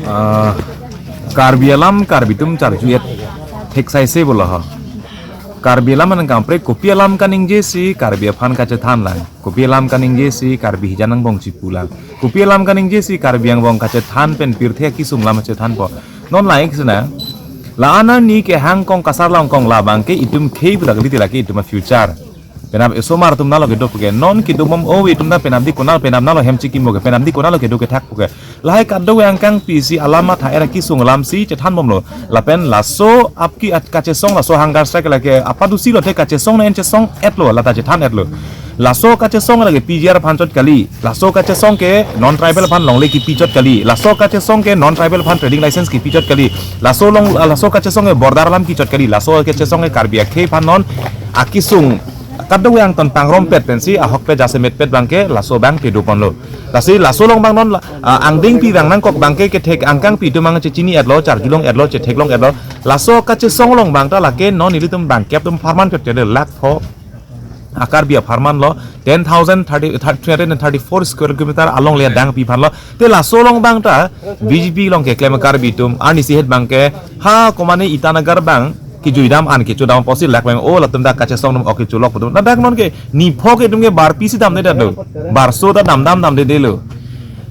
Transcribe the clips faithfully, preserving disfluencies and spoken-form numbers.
Ah, Karbi alam Karbi atum charju-et theksaise bolo ho. Karbi alam anang kaprek kopi alam kaningje si Karbi aphan kachethan lang. Kopi alam kaningje si Karbi hijan angbong chipu lang. Kopi alam kaningje si Karbi angbong kachethan pen pirthe akisung alam chethanpo. Non like sina. La-an arni kehang kong kasar longkong labang ke itum khei budak liti lake itum future. Penap esomar atum nalo kedo puke. Non kedo mom o itum ta penap di konat penap nalo hem chikimo ke. Penap di konat lo kedo kethak puke. Lahai kadokave angkangpi si alam matha era kisung alam si chethan bomlo. Lapen laso apki at kachesong laso hunger strike lake apadusi lo the kachesong na en chesong-et lo lata chethan-et lo. Laso kachesong lake P G R aphan chot kali. Laso kachesong ke non tribal aphan longle kipi chot kali. Laso kachesong ke non tribal aphan trading license kipi chot kali. Laso long laso kachesong ke border alam ki chot kali. Laso kachesong ke Karbi akhei aphan non akisung kadokave angton pangrompet pensi ahokpet jasemetpet abang ke laso abang kedo ponlo. Lasi laso along abang non la- ah, angdengpi abang nangkok abang ke kethek angkangpi atum abang chechini-et lo, charjulong-et lo, chetheklong-et lo. Laso kachesong along abang ta lake non ilitum bangkep atum apharman chot chede lakh pho. A Karbi apharman lo ten thousand thirty, three hundred and thirty-four square kilometer along le adangpi aphan lo. Te laso along abang ta B J P along keklem Karbi atum arnisi het abang ke ha komane Itanagar abang kejuidam an kechodam pusi lak abang o latum ta kachesong atum ok kecholok atum. Ladak non ke nipho ke atum ke barpi si damde dado. Barso ta damdam damdedelo.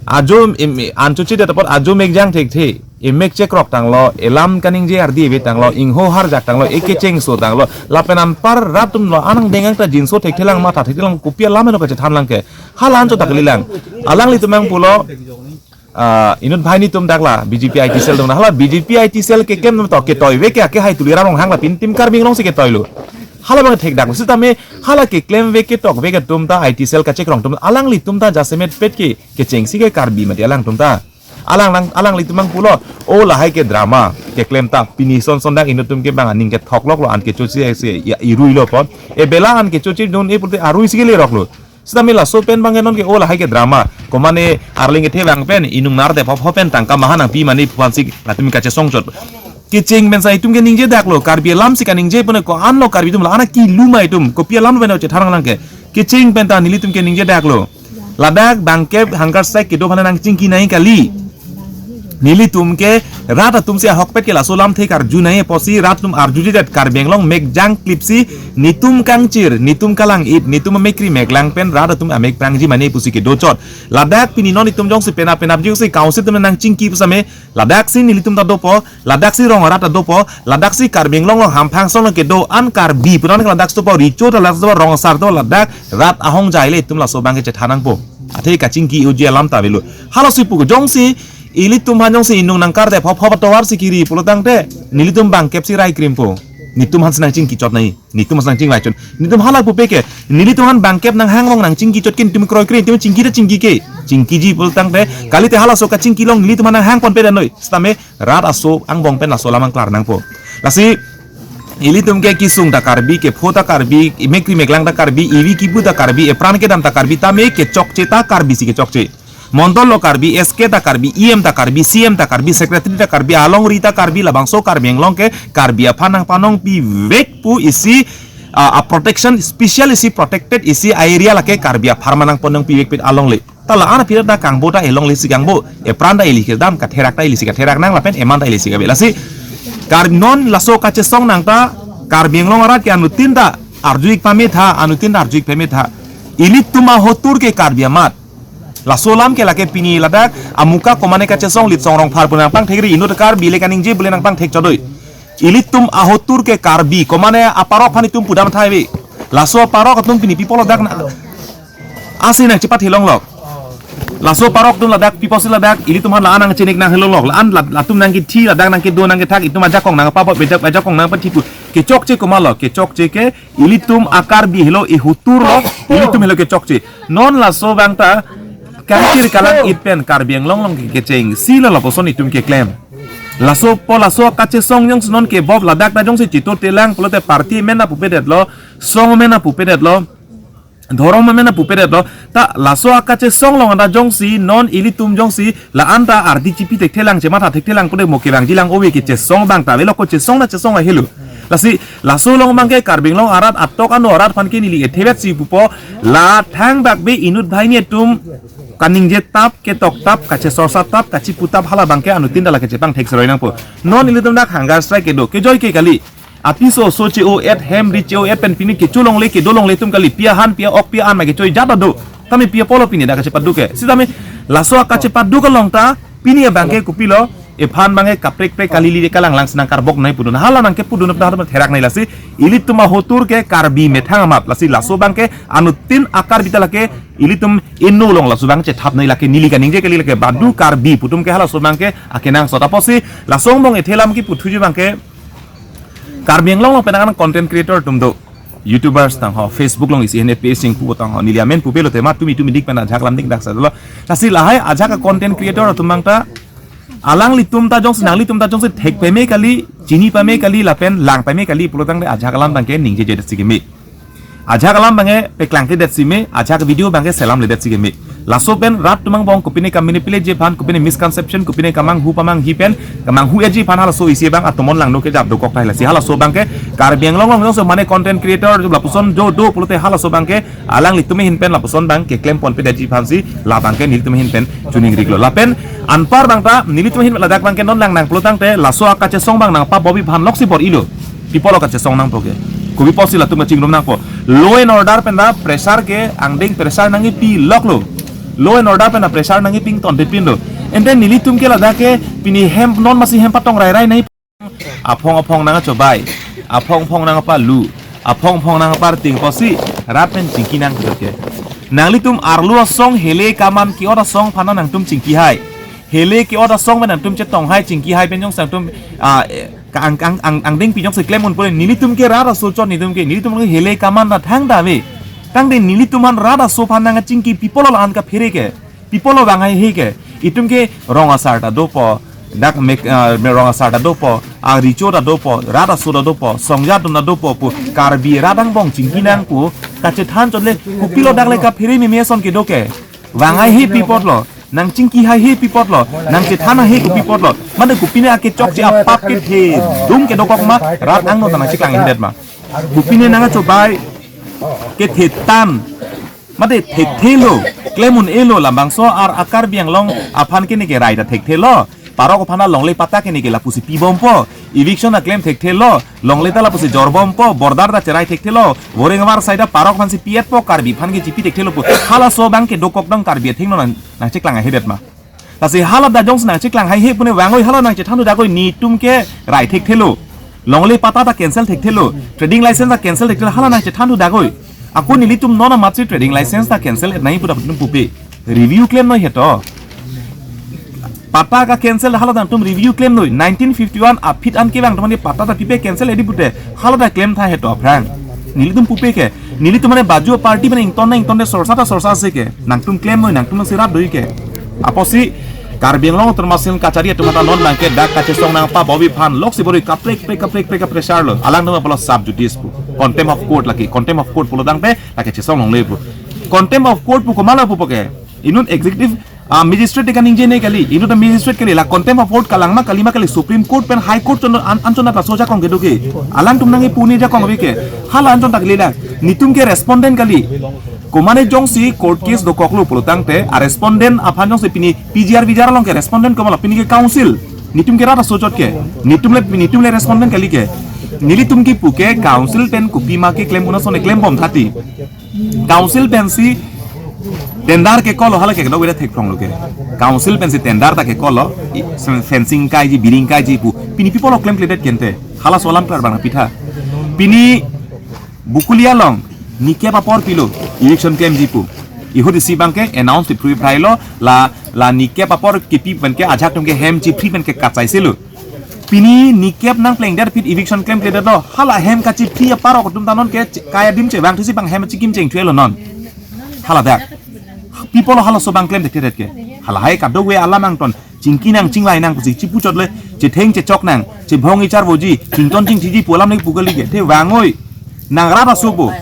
Ajo im- an chochedet apot ajo mekjang thekthe. Emek chekrok tanglo, elam kaningje ardi ave tanglo, ingho harjak tanglo, ekechengso tanglo. Lapen anpar rat atum lo anang dengang ta jinso thekthelang matha thekthelang kopi alam eno kachethan lang ke. Hala anchot ta kalilang. Alanglitum abang pulo, ah, inut banghini atum dak la B J P I T cell atum na. Hala B J P I T cell keklem atum to ketoive ke ake hai Tuliram Ronghang la pintim Karbi Anglong si ketoilo. Hala abang thekdak sitame hala keklemve ketokve ke atum ta I T cell kachekrong atum alanglitum ta jasemetpet ke kechengsi ke Karbi mati alangtum ta. Alang nang alanglitum abang pulo, o lahai ke drama keklem ta pini son son dak inut atum ke abang aning kethoklok lo an kechochi si ya irui lo pon. E bela an kechochi dun e pulote arui si kelerok lo. Sitame laso pen abang ke non ke o lahai ke drama. Komane arling kethe abang pen inung nar de phop phop pen tangka maha nangpi mane pu aphan si latum kachesong chot. Kecheng pen sa itum keningje dak lo. Karbi alam si kaningje pune ko-an lo Karbi atum la-an akiluma itum. Kopi alam pen chethan lang ke. Kecheng pen ta nelitum keningje dak lo. Ladak bangkep hunger strike kedo aphan nangchingki nai kali. Nelitum ke rat atum si ahokpet ke laso alamthe karju nai pusi rat atum arjujedet Karbi Anglong mekjang klipsi netum kangchir, netum kalang-it, netum amekri meklang pen rat atum amek prangji mane pusi kedo chot. Ladak pini non itum jongsi penap penapji si council atum nangchingki pusitame ladak si nelitum ta dopo, ladak si rong arat ta dopo, ladak si Karbi Anglong along hamphang ason along kedo an Karbi punan ke ladak si dopo, Recho ta ladak si dopo, rong asar dopo, ladak rat ahongjai le itum laso abang ke chethan nangpo. Athe kachingki uji alam ta avelo. Halo si pu jongsi ilitum aphan jongsi inung nangkar de phop phop atovar si kiri pulo tangte nelitum bangkep si rai krimpo. Netum aphan si nangchingki chot nai. Netum aphan si nangchingvai chot. Netum hala pupe ke. Nelitum aphan bangkep nanghang along nangchingki chot ke netum kroi kre netum chingki ta chingki ke. Chingkiji pulo tangte kalite halaso kachingki along nelitum aphan nanghang ponpe dan noi. Sitame rat aso angbong pen laso alam angklar nangpo. Lasi ilitum ke kisung ta Karbi, kepho ta Karbi, imekri meklang ta Karbi, ivi kipu ta Karbi, epran kedam ta Karbi, tame kechokche ta Karbi si kechokche. Mondol lo Karbi, S K ta Karbi, E M ta Karbi, C M ta Karbi, secretary ta Karbi, alongri ta Karbi, labangso Karbi Anglong ke Karbi aphan nangpanong pivek pu isi ah, a protection special isi protected isi area lake Karbi apharman nangpanong pivek pit alongle. Ta la-an aphi ta kangbo ta elongle si kangbo, epran ta ili kedam, katherak ta ili si katherak nang lapen eman ta ili si kabe. Lasi Karbi non laso kachesong nang ta Karbi Anglong arat ke anuttin ta arju-ik pame tha, anuttin ta arju-ik pame tha. Ilitum ahotur ke Karbi amat. Laso alam ke lake pini ladak amuka komane kachesong Litsong Rongphar pu nangpangthekri inut Karbi le kaningje bule nangpangthek chodoi. Ilitum ahotur ke Karbi komane aparok aphan itum pudam thaive. Laso aparok atum pini pi pulo dak na. Asi nangchepathi longlok. Laso aparok atum ladak pi pusi ladak ilitum aphan la-an nangchenek nanghelonglok. La-an la- latum nangkethi ladak nangkedo nangkethak itum ajakong nangpabot bedak ajakong nangpathi pu. Kechokche komatlo, kechokche ke ilitum a Karbi helo, ihutur lo, ilitum helo kechokche. Non laso abang ta kangkir kalang-it pen Karbi Anglong along ke kechengsi lo lapuson itum keklem. Laso pu laso kachesong jongsi non ke bob ladak ta jongsi chito telang pulote party amen ta pupedetlo, song amen ta pupedetlo, dhorom amen ta pupedetlo. Ta laso akachesong along anta jongsi non ilitum jongsi la-an ta ardi chipi thekthelang chematha thekthelang pute mo kevangjilang ove kechesong abang ta avelo, ko chesong na chesong ahelo. Lasi laso along abangke Karbi Anglong arat atok ano arat aphan ke neli ethe vet si pupo, la thangbak be inut banghini atum kaningje tap, ketok tap, kachesorsa tap, kachipu tap, hala abangke anuttin ta la kachepangthek seroi nangpo. Non ilitum dak hunger strike kedo, kejoi ke kali. Apiso so che-o-et, hem ri che-o-et pen pini kecho longle kedo longle atum kali, pi ahan pi a-ok pi a-an ma kechoi jat ta do. Tame pi apotlo pini dak kachepaduk ke. Sitame laso akachepaduk along ta pini abangke kopilo, ephan abangke kaprek prek kalili de kalanglang si nangkarbok nai pudun. Hala nangkepudun aphan therak nai lasi, ilitum ahotur ke Karbi methang amat. Lasi laso abangke anuttin a-Karbi ta lake ilitum inno along laso abang chethap nai, lake neli kaningje kali, lake badu Karbi pu atum ke halaso abangke akenangsot. Apotsi laso angbong ethe alam keputhuji abangke Karbi Anglong along penang content creator atum do, YouTubers tangho, Facebook along isi hene page sing pu tangho, neli amen pupe lote ma tumi tumi dik pen ajak alam dik dak sa dolo. Lasi lahai ajak a-content creator atum abang ta, alanglitum ta jongsi, nanglitum ta jongsi thek pame kali, chini pame kali, lapen lang pame kali pulotangte ajak alam abangke ningjeje det si keme. Ajak alam abangke peklang ke det si me, ajak video abangke selam le det si keme. Laso pen rat atum angbong kopine ka-manipulate ji aphan, kopine misconception, kopine kamanghu pamanghi pen, kamanghu-etji aphan halaso isi abang atomon langno kejap dokok tahai lasi. Halaso abangke Karbi Anglong along jongsi mane content creator lapuson jo do pulote halaso abangke alanglitum ahin pen lapuson abang keklem ponpe detji aphansi la abangke nelitum ahin pen chuning riklo. Lapen anpar abang ta nelitum ahin ladak abangke non langnang pulotangte laso akachesong abang nangpabobi aphan loksi bor-ilo. Pi apotlo kachesong nangpo ke? Kopi apotsi latum kachingrum nangpo? Law and order pen ta pressure ke angdeng pressure nangkepi loklo. Law and order pen ta pressure nangkepi ingtonte pinlo. Ante nelitum ke ladak ke pini hem non masi hem patong rai rai nai. Aphong aphong nangchobai, aphong aphong nangpalu, aphong aphong nangparting apotsi rat pen chingki nang ke. Nanglitum arlo asong hele kaman ke-ot asong aphan nangtum chingki hai. Hele ke-ot asong pen nangtum chetong hai, chingki hai pen jongsi nangtum, ah, eh, ka ang, ang, ang, angdengpi jongsi klem un pule, nelitum ke rat aso chot nelitum ke, nelitum ke hele kaman ta thangta ave. Tangte nelitum aphan rat aso aphan nangchingki pi apotlo la-an kaphere ke, pi apotlo vang haihe ke. Itum ke rong asar ta dopo, dak mek, ah, me rong asar ta dopo, a-recho ta dopo, rat aso ta dopo, songjat atum ta dopo pu, Karbi rat angbong chingki nang pu kachethan chot le, kopilo dak le kaphere meme ason kedo ke. Vang haihe pi apotlo, nangchingki haihe pi apotlo, nangchethan haihe kopi apotlo. Mane kopine akechokche apap kethe dum kedokok ma rat angno ta nangcheklang hedet ma. Kopine nangchobai kethe tan. Mane thekthelo, klem un-elo, labangso ar a-Karbi Anglong aphan ke neke rai ta thekthelo. Parok aphan ta longle patta ke neke lapusi pibompo. Eviction ta klem thekthelo, longle ta lapusi jorbompo, border ta cherai thekthelo, voreng avar sai ta parok aphansi pi-etpo, Karbi aphan ke chipi thekthelo pu. Halaso abangke dokok dong Karbi athengno nang, nangcheklang haihedet ma. Lasi hala ta jongsi nangcheklang haihe pune vangoi, hala nangchethan thu dakoi, netum ke rai thekthelo. Longle patta ta cancel thekthelo, trading license ta cancel thekthelo, hala nangchethan thu dakoi. Ako nelitum non amatsi trading license ta cancel-et nai pu ta nelitum pupe. Review klemnoi heto. Patta ka-cancel hala ta nangtum review klemnoi. Nineteen fifty-one aphi an kevang atum mane patta ta pipe cancel-etji pute, hala ta klem tha heto aphrang. Nelitum pupe ke, nelitum mane baju party mane ington na ingtonte sorsa ta sorsa ase ke. Nangtum klemnoi, nangtum nangsi rat doi ke. Apotsi Karbi Anglong Autonomous Council kachari atum aphan ta non abangke dak kachesong nangpabobi aphan loksi bor-i kaprek prek kaprek prek kapressure lo. Alangtum apotlo sub judice pu. Contempt of court lake, contempt of court pulotangte lake chesong longle pu. Contempt of court pu komatlo pupo ke? Inut executive, ah, magistrate te kaningje ne kali, inut ta magistrate kali, la contempt of court kalang ma kali ma kali, Supreme Court pen High Court chon an, anchot ta laso ajakong kedo ke. Alangtum nangkipu ne ajakong ave ke. Hala anchot ta kali la. Netum ke respondent kali. Komane jongsi court case dokoklo pulotangte, a-respondent aphan jongsi pini P G R V G R along ke respondent komatlo, pini ke counsel. Netum ke rat aso chot ke. Netum le, netum le respondent kali ke. Nelitum kipu ke counsel pen kopima keklem un ason keklembom thati. Counsel pensi tender kekoklo, hala ke kedok veda thekphronglo ke. Counsel pensi tender ta kekoklo, i, fencing kaiji, biring kaiji pu. Pini pi apotlo klemkledet kente. Halaso alam klar bang pitha. Pini Bokolia along nikep apor pilo, eviction klemji pu. Ihut isi abangke announce pi phri phrailo, la, la nikep apor kipi penke ajak atum ke hem chiphri penke kachaiselo. Pini nikep nangplengdet aphi eviction klemkledetlo, hala hem kachiphri aparok atum ta non ke ch-, kai adim chevang thusi abang hem chikim chengthuelo non. Hala dak. Pi apotlo halaso abang klem thekthedet ke. Hala hai kadokave alam angton. Chingki nang, chingvai nang pusi chipu chot le. Chetheng chechok nang, chebhong ichar voji, chington chingthiji pu alam nangpu kali ke. Te vangoi. Nang rat aso pu.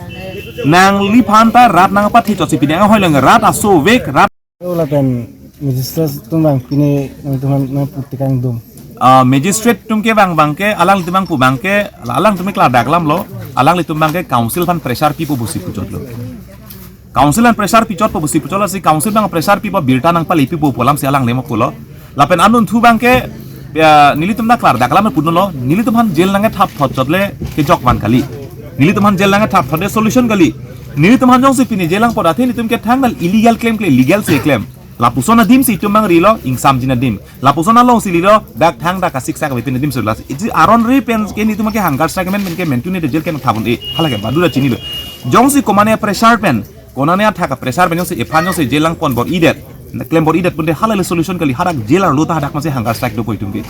Nangliphan ta rat nangpathe chotsi pini anghoi lang rat aso vek, rat Lapen magistrate atum abang pini nangtum aphan nangpu tekang dum. ah, magistrate atum kevang abangke, alanglitum abang pu abangke, alangtum ke klardak alam lo, alanglitum abangke council aphan pressure pipo pusi puchotlo. Council aphan pressure pichotpo pusi puchotlo, lasi council abang pressure pipo, birta nangpale pipo pu alamsi alangle mo pulo. Lapen anunthu abangke, ya, nelitum ta klardak alam pudunlo, nelitum aphan jail nangkethap thot chotle kejok van kali. Nelitum aphan jail nangkethap thot solution kali. Nelitum aphan jongsi pini jail nangpo athe nelitum ke thangnat illegal klemkle, legal si klem. Lapuson adim si itum abang rilo, ingsamjin adim. Lapuson alongsi lilo, dak thang dak kasiksak kave pini adim si lasi. Isi aron ri pen ke nelitum ke hunger strike men pen ke mentu ne de jail ke thapdun-e. Hala ke badu ta chinilo. Jongsi komane pressure pen, konane athak a-pressure pen jongsi ephan jongsi jail nangpon bor-idet, klem bor-idet pute hala le solution kali, hadak jail arlo ta hadak masi hunger strike dopo itum ke.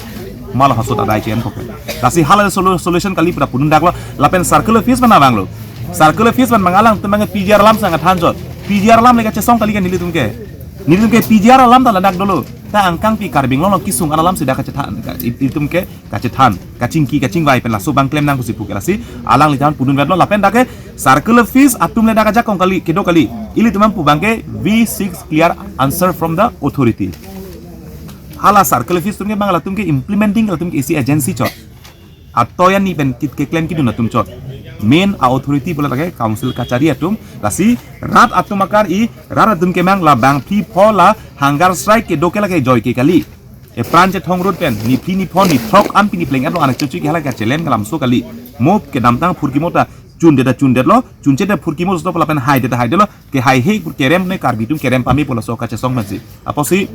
Mala hasot adai chen poke. Lasi hala le solu-, solution kali pura pudun daklo, lapen circle office mana abanglo. Circle office abang alangtum abang P G R alam si nangthan chot. P G R alam le kachesong kali ke nelitum ke. Nelitum ke P G R alam ta ladak dolo. Ta angkang pi Karbi Anglong along kesung an alamsi dak kachethan, ka-, it-, itum ke kachethan, kachingki, kachingvai pen laso abang klem nang pusi puke lasi, alanglitum aphan pudun vetlo lapen dak ke circle office atum le dak ajakong kali, kedo kali. Ilitum abang pu abangke we seek clear answer from the authority. Hala circle office atum ke abang latum ke implementing latum ke isi agency chot. Atoyan ni pen kit keklem kidun atum chot. Main a-authority pulo lake council kachari atum. Lasi rat atum akar-i, rat atum ke abang la bangphli pho la hunger strike kedo ke lake joi ke kali. Epran chethong rut pen, niphli nipho nithrok an pini pleng-et lo anak chuchu ke hala kachelem kalam so kali. Mo kedamtang phurkimo ta chundet ta chundetlo, chunche ta phurkimo stop lapen haidet ta haidetlo, kehaihe kerem ne Karbi atum kerem pame pu laso kachesong pensi. Apotsi,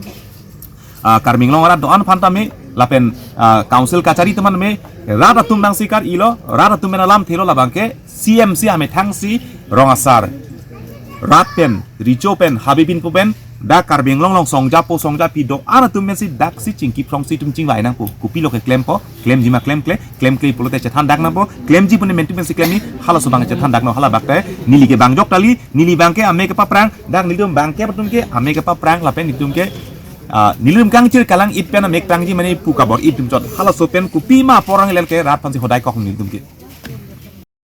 ah, Karbi Anglong arat do-an aphan tame, lapen, ah, council kachari atum aphan tame, rat atum nangsi kar-ilo, rat atum pen alamthelo labangke, C M si amethang si rong asar. Rat pen, recho pen, habibin pu pen, dak Karbi Anglong along songjapo songjapi do-an atum pensi daksi chingki phrongsi itum chingvai nangpo. Kopilo ke klempo, klemji ma klemkle, klemkle pulote chethan dak nangpo, klemji pune mentu pensi klemji, halaso abang chethan dak nang hala bak te, neli ke bangjok kali, neli abangke ame kepaprang, dak nelitum abangke atum ke, ame kepaprang, lapen nelitum ke, ah, nelitum kangchir kalang-it pen ame prangji mane pu kabor-i atum chot, halaso pen kopima porang lel ke rat aphansi hodai kok nelitum ke.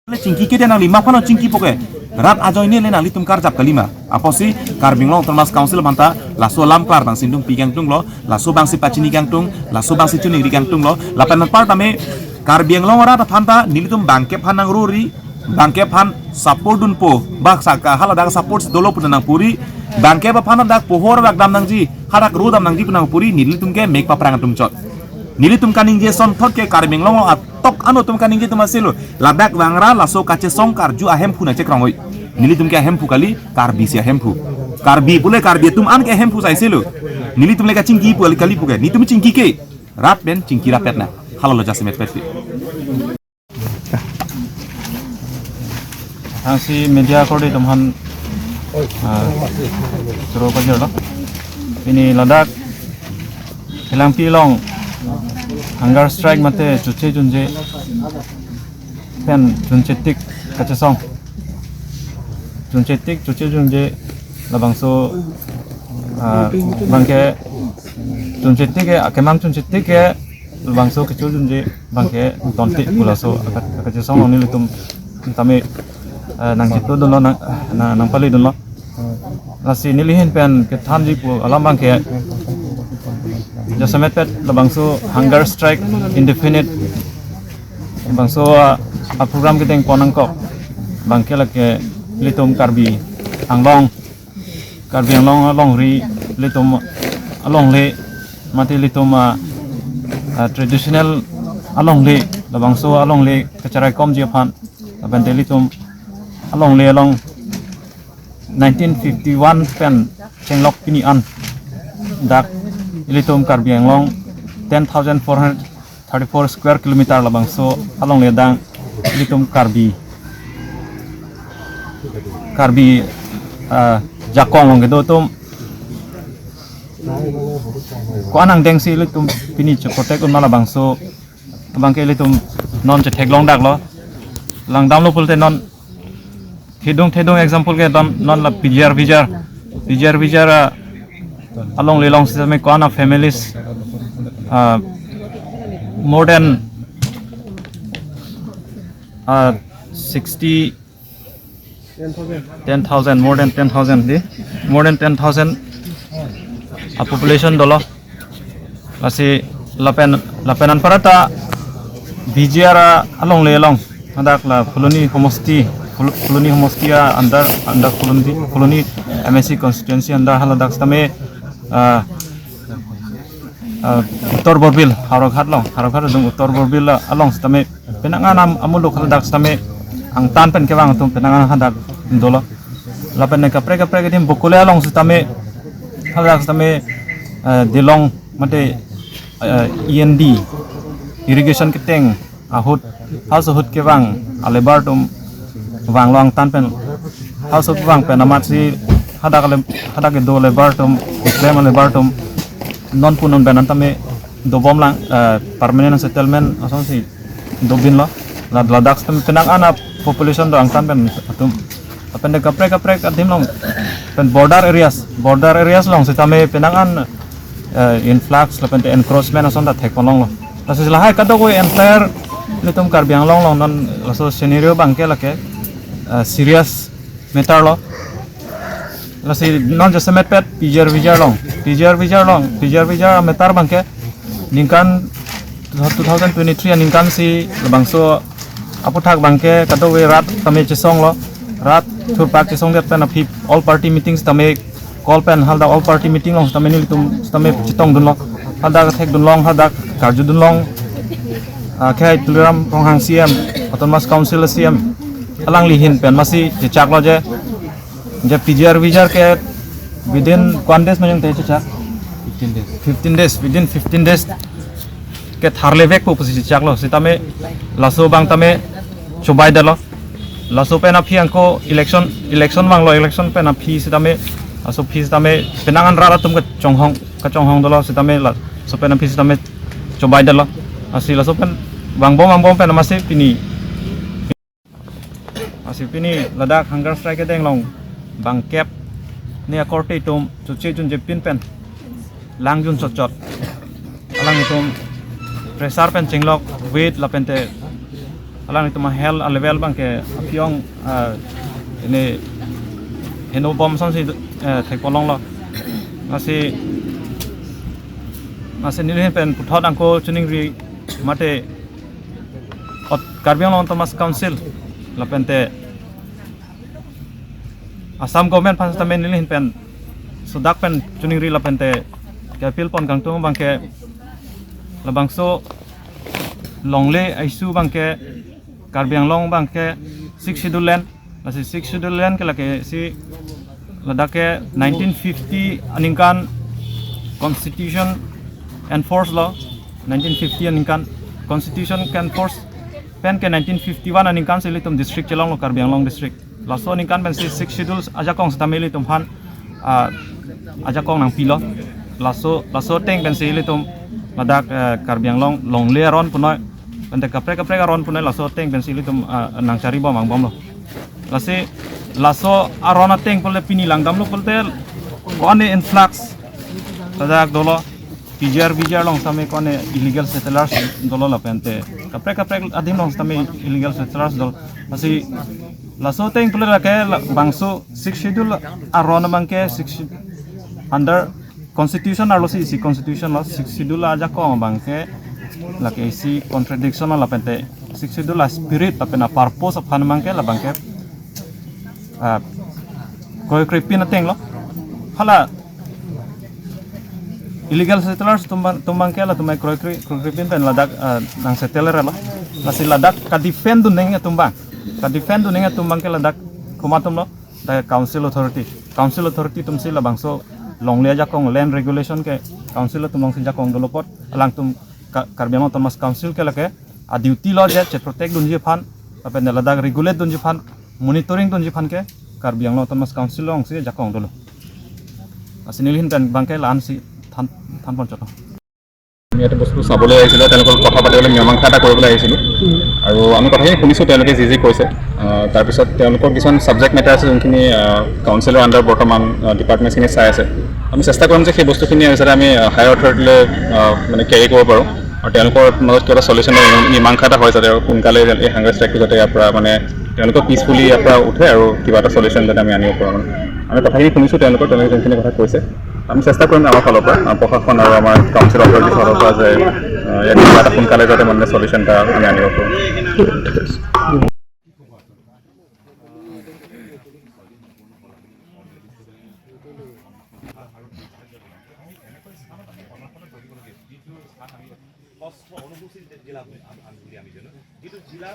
Chingki ke de nangli ma aphan chingki poke. Rat ajoine le nanglitum karjap kalima. Apotsi Karbi Anglong Autonomous Council aphanta laso alam klar abang si nelitum pi kangtunglo, laso abang si pachini kangtung, laso abang si chuningri kangtunglo. Lapen anpar tame Karbi Anglong arat aphanta nelitum abangke aphan nangruri, abangke aphan support dunpo, bak saka hala dak support dolo pu nangpuri, abangke aphan dak pohor bak dam nangji, hadak ro dam nangji pu nangpuri, nelitum ke mek paprang atum chot. Nelitum kaningje asonthot ke Karbi Anglong atok ano atum kaningje atum asilo. Ladak vangra laso kachesong karju ahemphu nangchekrong oi. Nelitum ke ahemphu kali, Karbi si ahemphu. Karbi pule Karbi atum an ke ahemphu sai silo. Nelitum le kachingki pu kali kali puke. Nelitum chingki ke. Rat pen chingki rapet na. Halalo jasemet pet. Angsi media akorte atum aphan, ah, choro pajirlo. Pini ladak Helangpi along hunger strike mate chuche chunje pen chunche tik kachesong. Chunche tik chuche chunje labangso, ah, abangke chunche tik ke, akemang chunche tik ke labangso kecho chunje abangke tontik pu laso aka-, akachesong along nelitum tame, eh, nangchito dunlo nang, na, nangpale dunlo. Lasi neli ahin pen kethanji pu alam abangke jasemet pet labangso hunger strike indefinite labangso, ah, a-program kedeng pon nangkok abangke lake ilitum Karbi Anglong Karbi Anglong alongri ilitum alongle mate ilitum, ah, ah, traditional alongle labangso alongle kacharaikomji aphan lapen ilitum alongle along nineteen fifty-one pen chenglok pini an dak ilitum Karbi Anglong ten thousand four hundred thirty-four square kilometer labangso alongle adang ilitum Karbi, Karbi, ah, jakong along kedo atum ko-an angdengsi ilitum pini che-protect un ma labangso abangke ilitum non chetheklong daklo. Langdamlo pulote non thedung thedung example ke don non la P G R V G R, P G R V G R, ah, alongle along sitame ko-an a-families, ah, more than, ah, sixty, ten thousand, more than ten thousand di, more than ten thousand a-population dolo. Lasi Lapen lapen anparta V G R alongle along hadak la Phuloni homosti, Phul- Phuloni homosti a under under Phuloni Phuloni M A C constituency under haladak sitame, ah, ah, Uttor Borbil Howraghat along, Howraghat adung Uttor Borbil along sitame penang an am- amuluk haladak sitame angtan pen kevang atum penang an hadak dolo. Lapen kaprek kaprek adim Bokole along sitame haladak sitame, eh, Dilong mate, eh, E N D irrigation keteng ahut, house ahut kevang a labour atum vanglo angtan pen, house ahut vang pen amatsi hadak le hadak kedo labour atum, klem a labour atum non pu non pen antame dobom lang, eh, permanent settlement asonsi dobinlo. La ladak sitame penang an a population do angtan pen atum. Lapen de kaprek kaprek adim along pen border areas, border areas along sitame penang an, eh, influx lapen de encroachment ason ta thekponlonglo. Lasi lahai kadokave entire nelitum Karbi Anglong along non laso scenario abangke lake, eh, serious matter lo. Lasi non jasemet pet P G R V G R along, P G R V G R along, P G R V G R matter abangke ningkan two thousand twenty-three aningkan si labangso aputhak abangke kadokave rat tame chesonglo, rat thurpak chesongdet pen aphi all party meetings tame call pen hadak all party meeting along tame nelitum tame chetongdunlo, hadak thekdunlong, hadak karjudunlong, ah, Khei Tuliram Ronghang C M, Autonomous Council C M, alangli ahin pen masi chechaklo je, je P G R V G R ke within one days ma jongte chechak? Fifteen days. Fifteen days, within fifteen days ke tharlevekpo pusi chechaklo, sitame laso abang tame chobaidetlo. Laso pen aphi anke election, election vanglo, election pen aphi sitame, laso aphi sitame penang an rat atum kachonghong, kachonghong dolo sitame laso pen aphi sitame chobaidetlo. Lasi laso pen vangbom vangbom pen masi pini, lasi pini ladak hunger strike kedeng along bangkep ni akorte atum choche junje pin pen langjun chotchot. Alanglitum pressure pen chinglok, weight lapen te alanglitum a health a level abangke aphi-ong, ah, ini heno bom asonsi, eh, thekponlonglo. Lasi, lasi neli ahin pen puthot anke choningri mate ot- Karbi Anglong Autonomous Council lapen te Assam government aphan sitame neli ahin pen sudak pen choningri lapen te ke appeal pon kangtung abangke labangso longle a-issue abangke Karbi Anglong abangke Sixth Schedule land, lasi Sixth Schedule land ke lake si ladak ke nineteen fifty aningkan constitution enforce lo, nineteen fifty aningkan constitution ke enforce pen ke nineteen fifty-one aningkan si ilitum district chelonglo, Karbi Anglong district. Laso aningkan pensi Sixth Schedule ajakong sitame ilitum aphan, ah, ajakong nangpilo. Laso, laso ateng pensi ilitum ladak, eh, Karbi Anglong longle aron punoi, pen te kaprek kaprek aron punoi laso ateng pensi ilitum, ah, nangchari bom vangbomlo. Lasi laso aron ateng pulote pini langdamlo pulote ko-an influx ladak dolo, P G R V G R along sitame ko-an illegal settlers dolo lapen te kaprek kaprek adim along sitame illegal settlers dolo. Lasi laso ateng pulote lake labangso Sixth Schedule aron abangke Sixth Schedule under constitution arlo si isi constitution lo, Sixth Schedule ajakong abangke lake isi contradiction lo lapen te Sixth Schedule a-spirit lapen a-purpose aphan abangke labangke, ah, kroikrepin atenglo. Hala illegal settlers atum abang, atum abangke latum kroikre, kroikrepin pen ladak, ah, nangsettle lo. Lasi ladak kadefend dunneng atum abang, kadefend dunneng atum abangke ladak komat atumlo? Dak council authority. Council authority atumsi labangso longle ajakong land regulation ke council atum alongsi jakong dolo apot alangtum Ka-, Karbi Anglong Autonomous Council ke lake a-duty lo je cheprotect dunji aphan, lapen ladak regulate dunji aphan, monitoring dunji aphan ke Karbi Anglong Autonomous Council alongsi jakong dolo. Lasi neli ahin pen abangke la-ansi than, than pon chot. আমি ইয়াতে বস্তু চাবলৈ আহিছিলোঁ, তেওঁলোকৰ কথা পাতিবলৈ মীমাংসা এটা কৰিবলৈ আহিছিলোঁ। আৰু আমি কথাখিনি শুনিছোঁ তেওঁলোকে যি যি কৈছে। আহ, তাৰপিছত তেওঁলোকৰ কিছুমান ছাবজেক্ট মেটাৰ আছে যোনখিনি, আহ, কাউন্সিলৰ আণ্ডাৰ বৰ্তমান, আহ, ডিপাৰ্টমেণ্টছখিনি চাই আছে। আমি চেষ্টা কৰিম যে সেই বস্তুখিনি যাতে আমি, আহ, হায়াৰ অথৰিটিলৈ, আহ, মানে কেৰি কৰিব পাৰোঁ আৰু তেওঁলোকৰ মাজত কিবা এটা চলিউশ্যন, মীমাংসা এটা হয় যাতে আৰু সোনকালে এই হাংগাৰ ষ্ট্ৰাইকটো যাতে ইয়াৰ পৰা মানে তেওঁলোকে পিচফুলি ইয়াৰ পৰা উঠে আৰু কিবা এটা চলিউশ্যন যাতে আমি আনিব পাৰোঁ। আমি কথাখিনি শুনিছোঁ তেওঁলোকৰ, তেওঁলোকে যোনখিনি কথা কৈছে। আমি চেষ্টা কৰিম আমাৰ ফালৰ পৰা, আহ, প্ৰশাসন আৰু আমাৰ কাউন্সিল অথৰিটিৰ ফালৰ পৰা যায়। আহ, ইয়াত কিবা এটা সোনকালে যাতে মানে চলিউশ্যন এটা আমি আনিব পাৰোঁ। যিটো স্থান আমি অস্ত্ৰ অনুসূচিত জিলা বুলি আমি, আমি, বুলি আমি জানো, যিটো জিলা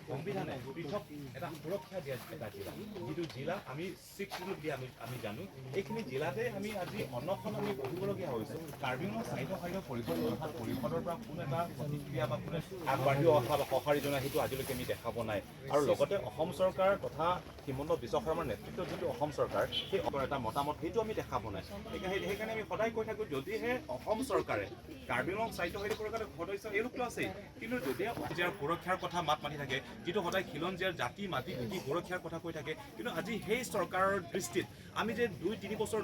সংবিধানে পৃথক এটা সুৰক্ষা দিয়া এটা জিলা, যিটো জিলা আমি ছিক্স শ্বিডিউল বুলি আমি, আমি জানো। এইখিনি জিলাতে আমি আজি অনশন আমি বহিবলগীয়া হৈছে। কাৰ্বি আংলং স্বায়ত্তশাসিত পৰিষদ অৰ্থাৎ পৰিষদৰ পৰা কোনো এটা প্ৰতিক্ৰিয়া বা কোনো আগবাঢ়ি অহা বা সঁহাৰি জনোৱা সেইটো আজিলৈকে আমি দেখা পোৱা নাই। আৰু লগতে অসম চৰকাৰ তথা হিমন্ত বিশ্ব শৰ্মাৰ নেতৃত্বত যিটো অসম চৰকাৰ, সেই অসমৰ এটা মতামত সেইটো আমি দেখা পোৱা নাই। সেইকা-, সেই-, সেইকাৰণে আমি সদায় কৈ থাকোঁ, যদিহে অসম চৰকাৰে কাৰ্বি আংলং স্বায়ত্তশাসিত পৰিষদৰ সদস্য এইলোকতো আছেই, কিন্তু যদিহে ইয়াৰ সুৰক্ষাৰ কথা মাত মাতি থাকে, যিটো সদায় খিলঞ্জীয়াৰ জাতি মাটি ভেটি সুৰক্ষাৰ কথা কৈ থাকে, কিন্তু আজি সেই চৰকাৰৰ দৃষ্টিত আমি যে দুই তিনি বছৰ